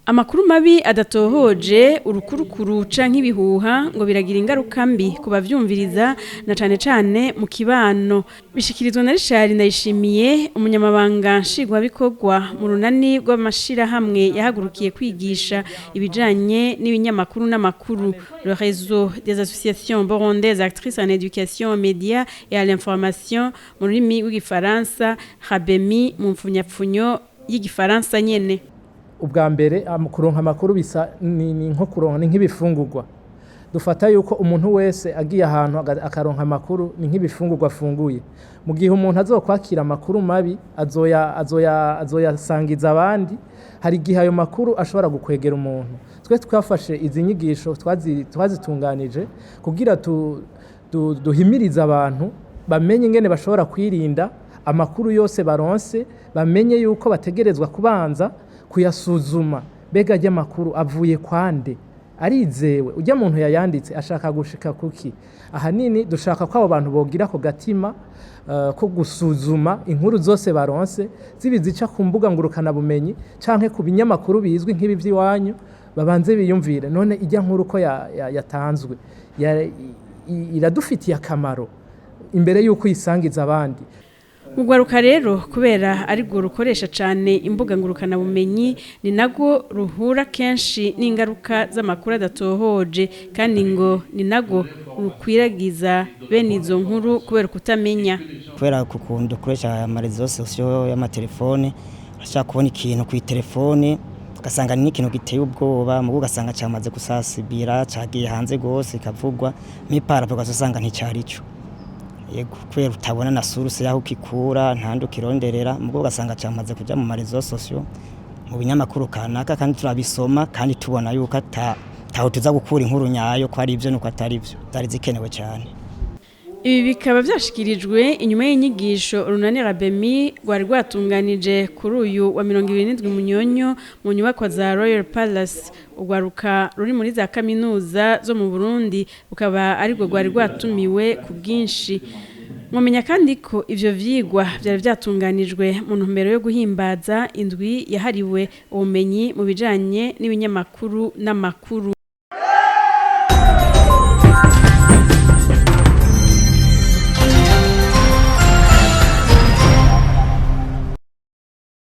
Amakuru mabi adatohoje, urukurukuru canke ibihuha ngo biragira ingaruka mbi ku bavyumviriza, na cane cane mu kibano. Bishikirizwa na Richard Ndayishimiye, umunyamabanga nshingwabikorwa mu runani rw'amashirahamwe yahagurukiye kwigisha ibijanye n'ibinyamakuru n'amakuru, le Réseau des associations burundaises actrices en éducation aux médias et à l'information mu rurimi rw'igifaransa, RABEMI mu mpfunyapfunyo y'igifaransa nyene. Ubwa mbere, kuronka amakuru bisa ni nko kuronka, ni nk'ibifungurwa. Dufata yuko umuntu wese agiye ahantu akaronka amakuru, ni nk'ibifungurwa afunguye. Mu gihe umuntu azokwakira amakuru mabi, azoyasangiza abandi. Hari igihe ayo makuru ashobora gukwegera umuntu. Twe twafashe izi nyigisho, twazitunganije kugira duhimirize abantu bamenye ingene bashobora kwirinda amakuru yose baronse, bamenye yuko bategerezwa kubanza kuyasuzuma: mbega ajya amakuru avuye kwande, arizewe, ujya muntu yayanditse ashaka gushika kuki? Ahanini dushaka ko abo bantu bogira ako gatima ko gusuzuma inkuru zose baronse, zibi zica ku mbuga ngurukanabumenyi canke ku binyamakuru bizwi nk'ibi by'iwanyu, babanze biyumvire: none ijya nkuru ko yatanzwe iradufitiye akamaro, imbere y'uko uyisangiza abandi. Urwaruka rero, kubera arirwo rukoresha cyane imbuga ngurukanabumenyi, ni narwo ruhura kenshi n'ingaruka z'amakuru adatohoje, kandi ngo ni narwo rukwiragiza bene izo nkuru kubera kutamenya. Kubera kukunda dukoresha ama réseaux sociaux y'amatelefone, urashaka kubona ikintu ku telefone, ugasanga ni ikintu giteye ubwoba, mugo ugasanga cyamaze gusasibira, cagiye hanze gose, ikavugwa mipara, ugasanga nticyari cyo. Yego, kubera utabona na source yaho ukikura, ntandi ukironderera, mugo ugasanga cyamaze kuja mu ma réseaux sociaux, mu binyamakuru kanaka, kandi turabisoma kandi tubona yuko ata taho tuza gukura inkuru nyayo, ko ari ibyo nuko atari byo. Zari zikenewe cyane. Ibi bikaba byashikirijwe inyuma y'inyigisho urunani RABEMI rwari rwatunganije kuri uyu wa 27 Munyonyo mu nyubakwa za Royal Palace. Urwaruka ruri muri za kaminuza zo mu Burundi rukaba arirwo rwari rwatumiwe ku bwinshi. Mwamenya kandi ko ivyo vyigwa vyari vyatunganijwe mu ntumbero yo guhimbaza indwi yahariwe ubumenyi mu bijanye n'ibinyamakuru n'amakuru.